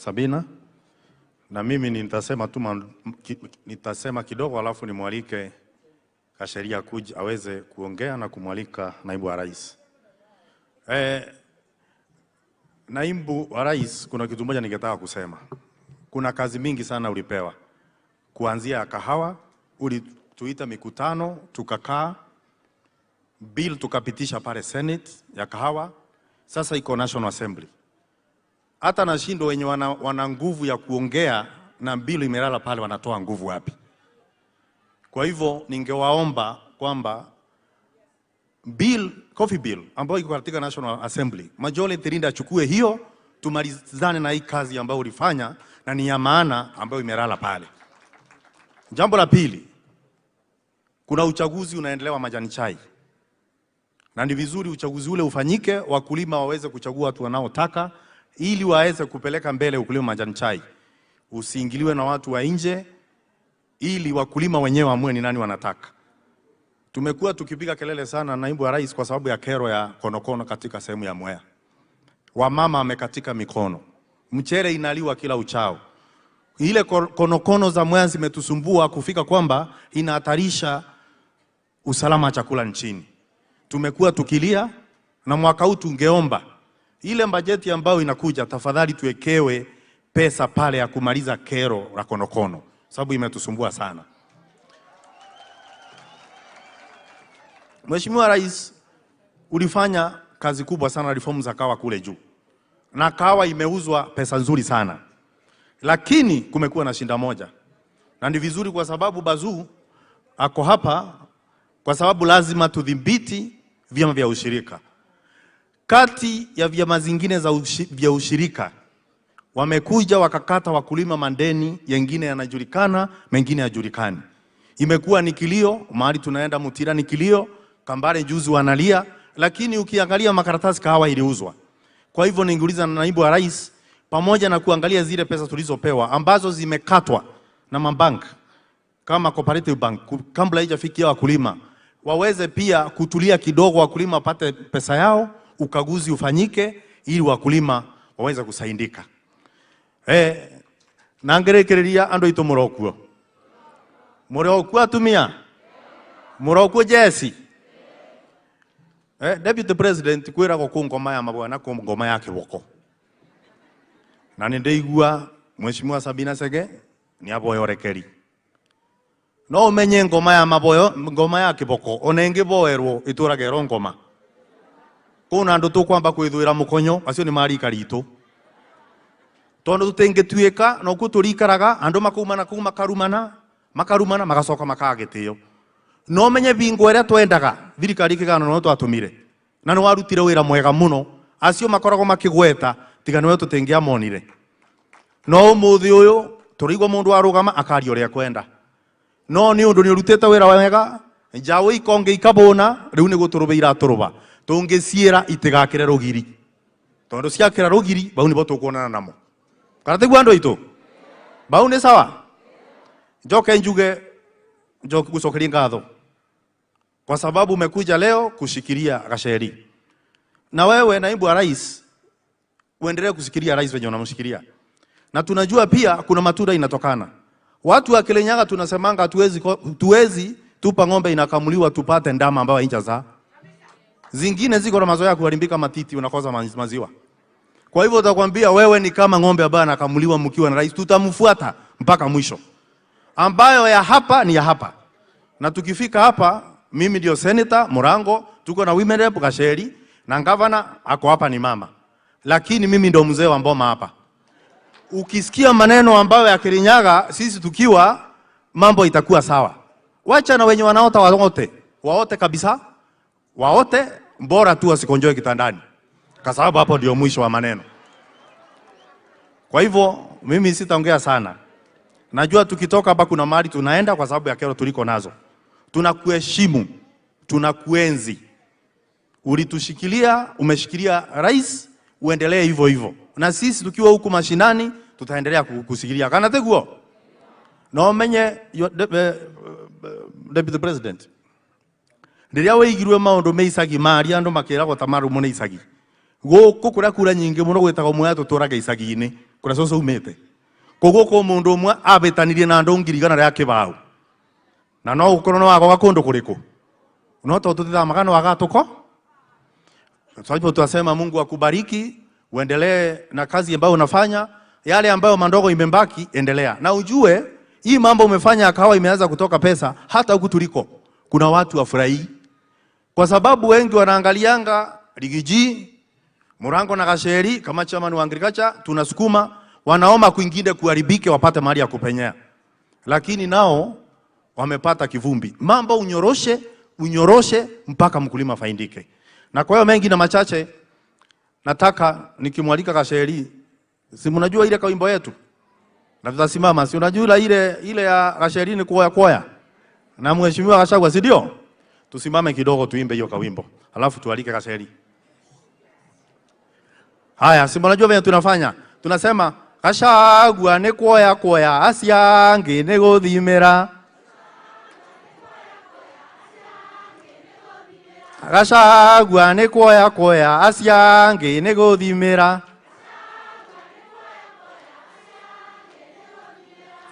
Sabina, na mimi nitasema tu nitasema kidogo, alafu nimwalike Kasheria kuja aweze kuongea na kumwalika naibu wa rais. Naibu wa rais, kuna kitu moja ningetaka kusema. Kuna kazi mingi sana ulipewa, kuanzia kahawa, ulituita mikutano, tukakaa, bill tukapitisha pale Senate ya kahawa, sasa iko National Assembly. Hata nashindwa wenye wana nguvu ya kuongea na bill imelala pale, wanatoa nguvu wapi? Kwa hivyo ningewaomba kwamba bill, coffee bill ambayo iko katika National Assembly, majority leader achukue hiyo, tumalizane na hii kazi ambayo ulifanya na ni ya maana ambayo imelala pale. Jambo la pili, kuna uchaguzi unaendelea wa majani chai, na ni vizuri uchaguzi ule ufanyike, wakulima waweze kuchagua watu wanaotaka ili waweze kupeleka mbele ukulima majani chai, usiingiliwe na watu wa nje, ili wakulima wenyewe waamue ni nani wanataka. Tumekuwa tukipiga kelele sana, naibu wa rais, kwa sababu ya kero ya konokono katika sehemu ya Mwea. Wamama wamekatika mikono, mchele inaliwa kila uchao. Ile konokono za Mwea zimetusumbua kufika kwamba inahatarisha usalama wa chakula nchini. Tumekuwa tukilia, na mwaka huu tungeomba ile bajeti ambayo inakuja, tafadhali tuwekewe pesa pale ya kumaliza kero la konokono, sababu imetusumbua sana. Mheshimiwa Rais, ulifanya kazi kubwa sana reform za kahawa kule juu, na kahawa imeuzwa pesa nzuri sana, lakini kumekuwa na shinda moja, na ni vizuri kwa sababu Bazuu ako hapa, kwa sababu lazima tudhibiti vyama vya ushirika. Kati ya vyama zingine za vya ushirika wamekuja wakakata wakulima mandeni, yengine yanajulikana, mengine hayajulikani. Imekuwa ni kilio, mahali tunaenda Mutira ni kilio, Kambale juzi wanalia, lakini ukiangalia makaratasi kahawa iliuzwa. Kwa hivyo ningeuliza naibu wa rais, pamoja na kuangalia zile pesa tulizopewa ambazo zimekatwa na mabank kama Cooperative Bank kabla haijafikia wakulima, waweze pia kutulia kidogo, wakulima wapate pesa yao, ukaguzi ufanyike ili wakulima waweze kusaidika. Na ngerekereria andu aitu murokuo. Murokuo atumia? Murokuo jesi? Deputy President kwiragwo ku ngoma ya mabwana ku ngoma ya kiboko. Na ni ndeigua Mheshimiwa Sabina Chege ni aboyo rekeri. No umenye ngoma ya maboyo, ngoma ya kiboko, ona ingiboerwo ituragero ngoma. Kuna andu tukwamba kwithuira mukonyo, acio ni marika ritu. Tondu tutingituika no ku turikaraga andu makumana ku makarumana, makarumana magacoka makagitio. No menye bingo iria twendaga thirikari ikigana no twatumire. Na ni warutire wira mwega muno, acio makoragwo makigweta tiga niwe tutingiamonire. No umuthi uyu turigwa mundu arugama akaria uria kwenda. No ni undu ni urutite wira wega, njaũ ikonge ikabuna, riu ni guturuba iraturuba. Tungiciira itigakire rugiri. Tondu ciakira rugiri bau nibo tukuonana namo. Kana tiguo andu aitu? Bau ni sawa? Njoke njuge, njoke gucokeria ngatho kwa sababu umekuja leo kushikilia Gacheri. Na wewe naibu wa rais uendelee kushikilia rais wenye unamshikilia. Na tunajua pia kuna matunda inatokana. Watu wa Kirinyaga tunasemanga hatuwezi tupa ng'ombe inakamuliwa tupate ndama ambayo haijazaa. Zingine ziko na mazoea kuharibika matiti, unakosa maziwa. Kwa hivyo utakwambia wewe ni kama ng'ombe ambaye anakamuliwa mkiwa na rais, tutamfuata mpaka mwisho. Ambayo ya hapa ni ya hapa. Na tukifika hapa, mimi ndio senator Murango, tuko na women rep Gacheri na governor ako hapa ni mama. Lakini mimi ndio mzee wa mboma hapa. Ukisikia maneno ambayo ya Kirinyaga, sisi tukiwa mambo itakuwa sawa. Wacha na wenye wanaota waote, waote kabisa. Waote bora tu wasikonjoe kitandani. Kwa sababu hapo ndio mwisho wa maneno. Kwa hivyo mimi sitaongea sana. Najua tukitoka hapa kuna mahali tunaenda kwa sababu ya kero tuliko nazo. Tunakuheshimu, tunakuenzi. Ulitushikilia, umeshikilia rais, uendelee hivyo hivyo. Na sisi tukiwa huku mashinani tutaendelea kukushikilia. Kana teguo? No menye Deputy President. Riria wigirwe maundu me icagi maria andu makiragwo ta marumo ni icagi. Guku kuria kura nyingi muno gwitagwo Mwea tuturaga icagi-ini. Kuria cucu umite. Koguo ku mundu umwe abitanirie na andu 100,000 kibao. Na no ukorwo no wagoga kundu kuriku. No to tutithamaga no agatuko. Sababu tunasema Mungu akubariki, uendelee na kazi ambayo unafanya, yale ambayo mandogo imembaki endelea. Na ujue hii mambo umefanya akawa imeanza kutoka pesa, hata huku tuliko kuna watu wafurahii. Kwa sababu wengi wanaangalianga Riggy G, Murango na Gacheri kama chairman wa agriculture tunasukuma, wanaomba kwingine kuharibike wapate mahali ya kupenyea. Lakini nao wamepata kivumbi. Mambo unyoroshe, unyoroshe mpaka mkulima faidike. Na kwa hiyo mengi na machache nataka nikimwalika Gacheri, si mnajua ile kawimbo yetu? Na tutasimama, si unajua ile ya Gacheri ni kuoya kuoya. Na mheshimiwa Gachagua, si ndio? Tusimame kidogo tuimbe hiyo kawimbo. Alafu tualike Gacheri. Haya, si mnajua vile tunafanya? Tunasema Gachagua ni kuoya kuoya aciangi ni guthimira. Gachagua ni kuoya kuoya aciangi ni guthimira.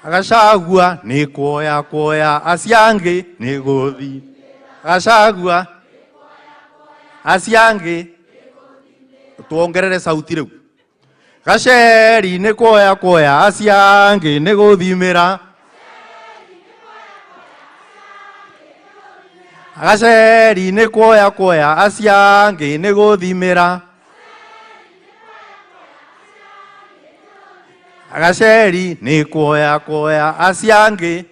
Gachagua ni kuoya kuoya aciangi ni guthi. Gachagua aciangi tuongerere sauti riu. Gacheri ni kuoya kuoya aciangi ni guthimira. Gacheri ni kuoya kuoya aciangi ni guthimira. Gacheri ni kuoya kuoya aciangi.